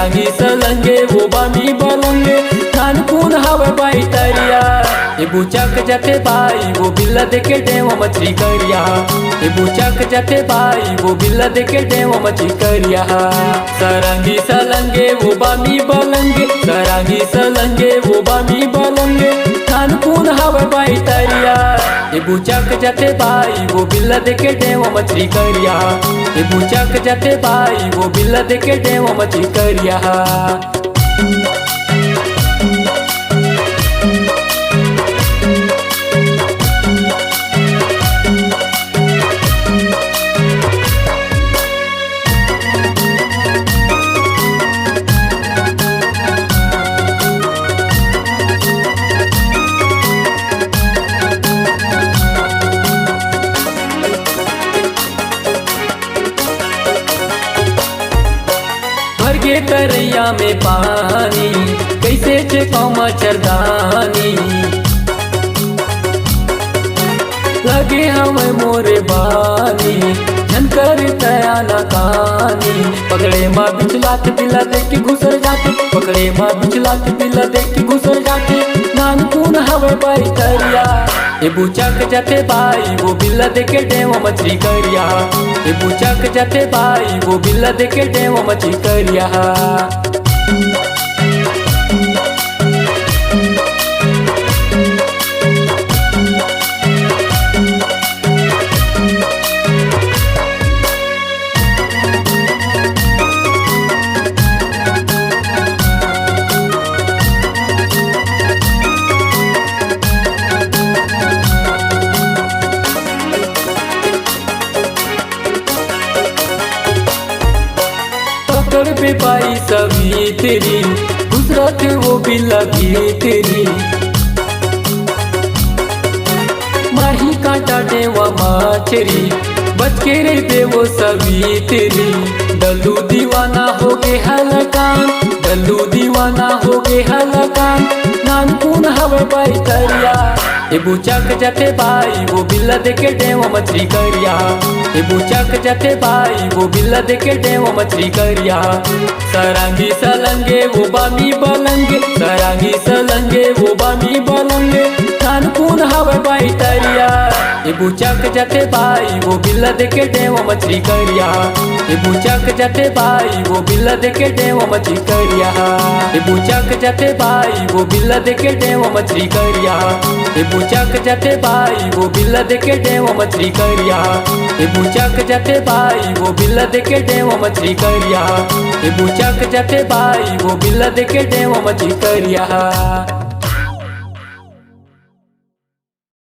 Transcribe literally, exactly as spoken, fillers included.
सरंगी सलंगे वो बामी बलंगे, नानकुन हवे बाई तरिया। ए बुचक जते बाई वो बिल्ला देखे डेवा मछरी करिया। ए बुचक जते बाई वो बिल्ला देखे डेवा मछरी करिया। सरंगी सलंगे वो बामी बलंगे, सरंगी सलंगे वो बामी बलंगे, नानकुन हवे बाई तरिया। ए बुचक जते बाई वो बिल्ला देखे डेवा मछरी करिया। ए बुचक जते बाई वो बिल्ला देखे डेवा मछरी करिया। भर गे तरैया में पानी, कैसे छेकव मच्छरदानी। लगे हवय मोरे बानी, झन कर तया ना कानी। पकड़े मा बिछलात बिल्ला देख के घुसर जाथे, पकड़े मा बिछलात बिल्ला देख के घुसर जाथे। नानकुन हवे बाई तरिया। ए बुचक जते बाई वो बिल्ला देखे डेवा मछरी करिया। ए बुचक जते बाई वो बिल्ला देखे डेवा मछरी करिया। पकड़ पे पाई सभी तेरी, गुजरात वो बिल्ला भी तेरी। माही कांटा डेवा मछरी, बच के रहिबे वो सभी तेरी। डल्लू दीवाना हो गे हलकान, डल्लू दीवाना हो गे हलकान। नानकुन हवे बाई तरिया। ए बुचक जते बाई वो बिल्ला देखे डेवा मछरी करिया। ए बुचक जते बाई वो बिल्ला देखे डेवा मछरी करिया। सरंगी सलंगे वो बामी बलंगे, सरंगी सलंगे वो बामी बलंगे। नानकुन हवे बाई तरिया। ए बुचक जते बाई वो बिल्ला देखे डेवा मछरी करिया। ए बुचक जते बाई वो बिल्ला देखे डेवा मछरी करिया। ए बुचक जते बाई वो बिल्ला देखे डेवा मछरी करिया। ए बुचक जते बाई वो बिल्ला देखे डेवा मछरी करिया। ए बुचक जते बाई वो बिल्ला देखे डेवा मछरी करिया। ए बुचक जते बाई वो बिल्ला देखे डेवा मछरी करिया।